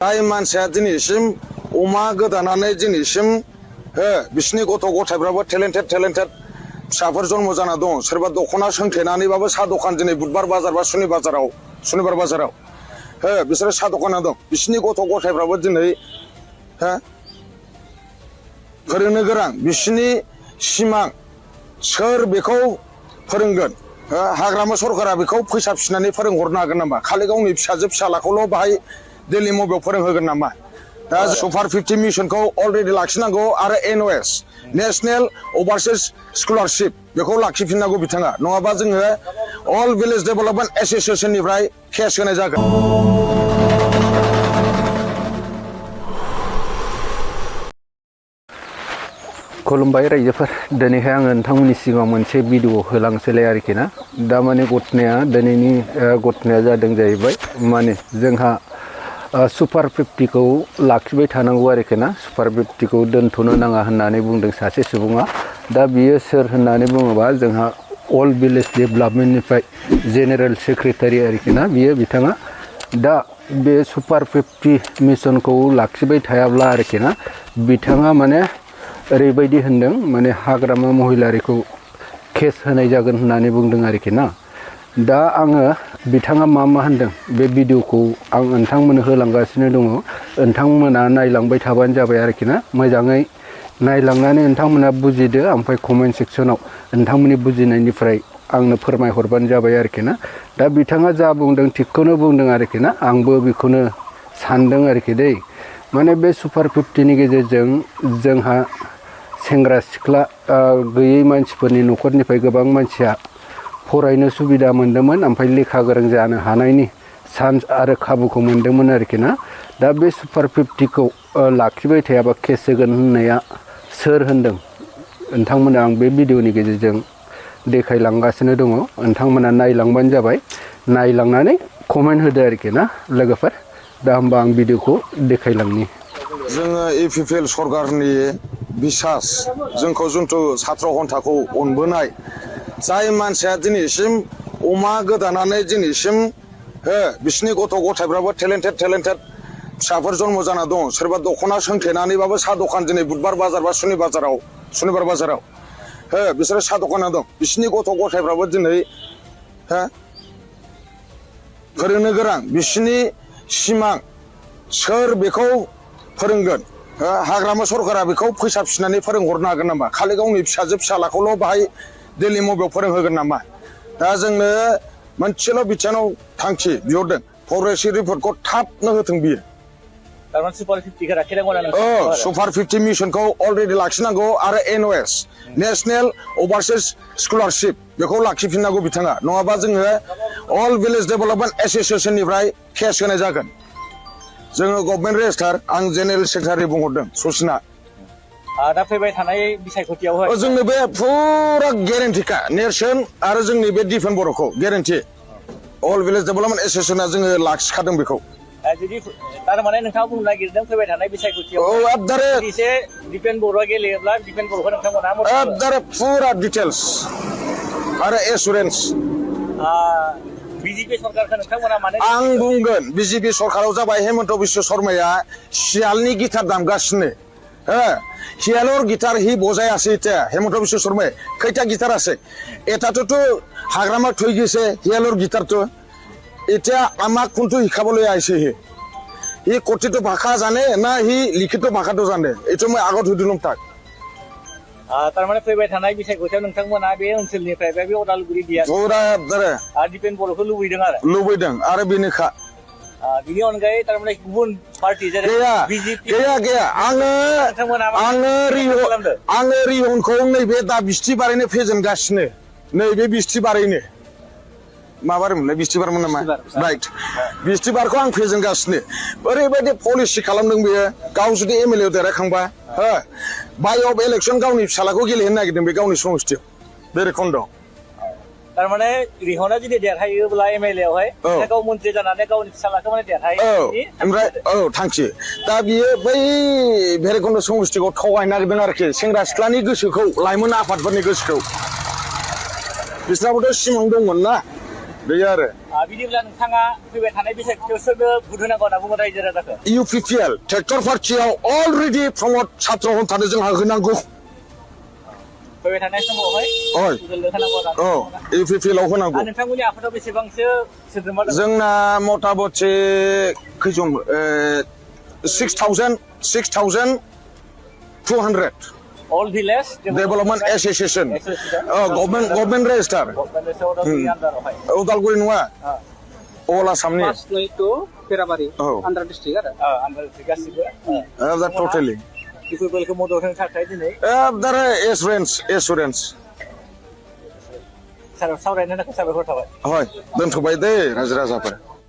जाय मानसिया दिनैसिम अमा गोदानानै दिनैसिम बिसिनि गथ' गथायफ्राबो टेलेन्टेड फिसाफोर जन्म जाना दं। सोरबा दख'ना सोंथेनानैबाबो साहा दखान दिनै बुधबार बाजार बा सुनिबार बाजाराव बिसोरो साहा दखाना दं। बिसिनि गथ' गथायफ्राबो दिनै फोरोंनो गोनां। बिसिनि सिमां सोर बेखौ फोरोंगोन? हाग्रामा सरकारा बेखौ फैसा फिसिनानै फोरोंहरनो हागोन नामा? खालि गावनि फिसाजो फिसालाखौल' बाहाय दिल्ली मबेयाव फोरोंहोगोन नामा? दा सुपार 50 मिशनखौ अलरेडि लाखिनांगौ आरो NOS नेशनेल अभारसिस स्कलारशिप बेखौ लाखिफिननांगौ बिथाङा। नङाबा जोङो अल भिलेज डेभेलपमेन्ट एस'सियेसननिफ्राय केस होनाय जागोन। खुलुमबाय रायजोफोर, दिनैहाय आङो नोंथांमोननि सिगाङाव मोनसे भिडिअ होलांसैलाय आरोखि ना। दा माने घटनाया दिनैनि घटनाया जादों जाहैबाय माने जोंहा सुपार 50 खौ लाखिबाय थानांगौ आरोखि ना। सुपार 50 खौ दोनथ'नो नाङा होननानै बुंदों सासे सुबुङा। दा बियो सोर होननानै बुङोबा जोंहा अल भिलेज डेभेलपमेन्टनिफ्राय जेनेरेल सेक्रेटारि आरोखि ना बियो बिथाङा। दा बे सुपार 50 मिशनखौ लाखिबाय थायाब्ला आरोखि ना बिथाङा माने ओरैबायदि होनदों माने हाग्रामा महिलारिखौ केस होनाय जागोन होननानै बुंदों आरोखि ना। दा आङो बिथाङा मा होनदों बे भिडिअखौ आं नोंथांमोननो होलांगासिनो दङ। नोंथांमोना नायलांबाय थाबानो जाबाय आरोखि ना। मोजाङै नायलांनानै नोंथांमोना बुजिदो, ओमफ्राय कमेन्ट सेक्सनाव नोंथांमोननि बुजिनायनिफ्राय आंनो फोरमायहरबानो जाबाय आरोखि ना। दा बिथाङा जा बुंदों थिगखौनो बुंदों आरोखि ना। आंबो बेखौनो सानदों आरोखि दै। माने बे सुपार 50 नि गेजेरजों जोंहा सेंग्रा सिख्ला गैयै मानसिफोरनि न'खरनिफ्राय गोबां मानसिया फरायनो सुबिदा मोन्दोंमोन, ओमफ्राय लेखा गोरों जानो हानायनि चान्स आरो खाबुखौ मोन्दोंमोन आरोखि ना। दा बे सुपार 50 खौ लाखिबाय थायाबा केस होगोन होननाया सोर होनदों नोंथांमोना आं बे भिडिअनि गेजेरजों देखायलांगासिनो दङ। नोंथांमोना नायलांबानो जाबाय, नायलांनानै कमेन्ट होदो आरोखि ना लोगोफोर। दा होमबा आं भिडिअखौ देखायलांनि। जोङो APPL सरकारनि बिसास जोंखौ जुन्थु सात्र हन्थाखौ अनबोनाय जाय मानसिया दिनैसिम अमा गोदानानै दिनैसिम बिसिनि गथ' गथायफ्राबो टेलेन्टेड फिसाफोर जन्म जाना दं। सोरबा दख'ना सोंथेनानैबाबो साहा दखान दिनै बुधबार बाजार बा सुनिबार बाजाराव बिसोरो साहा दखाना दं। बिसिनि गथ' गथायफ्राबो दिनै फोरोंनो गोनां। बिसिनि सिमां सोर बेखौ फोरोंगोन? हाग्रामा सरकारा बेखौ फैसा फिसिनानै फोरोंहरनो हागोन नामा? खालि गावनि फिसाजो फिसालाखौल' बाहाय दिल्ली मबेयाव फोरोंहोगोन नामा? दा जोंनो मोनसेल' बिथांनाव थांखि बिहरदों, फरेस्ट रिपर्टखौ थाबनो होथों बियो। सुपार 50 मिशनखौ अलरेडि लाखिनांगौ आरो NOS नेशनेल अभारसिस स्कलारशिप बेखौ लाखिफिननांगौ बिथाङा। नङाबा जोङो अल भिलेज डेभेलपमेन्ट एस'सियेसननिफ्राय केस होनाय जागोन। जोङो गभर्नमेन्ट रेजिस्टार, आं जेनेरेल सेक्रेटारि बुंहरदों ससिना। दा फैबाय थानाय बिसायख'थियावहाय जोंनो बे फुरा गेरेन्टिखा नेरसोन आरो जोंनि बे डिफेन्स बर'खौ गेरेन्टि अल भिलेज डेभेलपमेन्ट एस'सियेसना जोङो लाखिखादों बेखौ। जुदि थारमाने नोंथाङा बुंनो नागिरदों फैबाय थानाय बिसायख'थियाव एसे डिफेन्स बर'आ गेलेयोब्ला डिफेन्स बर'खौ नोंथांमोना एकदम फुरा डिटेल्स आरो एसुरेन्स। BJP सरकारखौ नोंथांमोना माने आं बुंगोन BJP सरकाराव जाबाय हेमन्त बिश्व शर्माया सियालनि गिटार दामगासिनो। हियालर गिटार हि बजायासै इटा हेमन्त बिश्व शर्माया खैटा गिटार আছে? এটাতো হাগ্রামা থৈ গেছে হিয়ালর গিটারটো। এটা আমাক কোনটো শিকাবলৈ আহিছে হি কথিত ভাষা জানে না হি লিখিত ভাষাটো জানে? এইটো মই আগত সুধিলম তাক। थारमाने फैबाय थानाय बिसायख'थियाव नोंथांमोना बे ओनसोलनिफ्राय बे उदालगुरि डिफेन्स बर'खौ लुबैदों आरो बेनोखा। बिनि अनगायै थारमाने गुबुन पार्टी जेरै BJP गैया। आङो रिहनखौ नैबे दा बिस्थिबारैनो फेजेनगासिनो। नैबे बिस्थिबारैनो माबारमोनलाय बिस्थिबारमोन नामा? राइट, बिस्थिबारखौ आं फेजेनगासिनो। ओरैबायदि पलिसि खालामदों बेयो। गाव जुदि MLA देरहाखांबा बाय अफ इलेक्सन गावनि फिसालाखौ गेलेहोनो नागिरदों बे गावनि समस्थियाव भैरबखुन्द। थारमाने रिहना जुदि देरहायोब्ला MLA आवहाय गाव मन्त्रि जानानै गावनि फिसालाखौ माने देरहायो। ओमफ्राय थांखि दा बियो बै भैरबखुन्द समस्थिखौ थगायनो नागिरदों आरोखि सेंग्रा सिख्लानि गोसोखौ, लाइमोन आफादफोरनि गोसोखौ। बिस्राबोथ' सिमां दंमोन ना। गैया आरो बिदिब्ला नोंथाङा फैबाय थानाय बिसायख'थियाव सोरनो भुट होनांगौ होनना बुङो रायजो राजाखौ UPPL ट्रेक्टर पार्टियाव अलरेडि प्रमद सात्र हन्थानो जोंहा होनांगौ फैबाय थानाय समावहाय ओइ होनांगौ औ UPPL आव होनांगौ नोंथांमोननि आफादाव बेसेबांसो सोद्रोमा दं जोंना मथा मथि खैजन 6,200 All village Development Association government registrar Udalguri नङा अल आसामनि पेराबारि औ आन्दार डिस्ट्रिक्ट आरो आन्दार डिस्ट्रिक्ट गासिबो टटेलि बेफोरखौ मदद होनो थाखाय दिनै एसुरेन्स सावरायनो थाखाय साबायखर थाबाय হয় दोनथ'बाय दे रायजो राजाफोर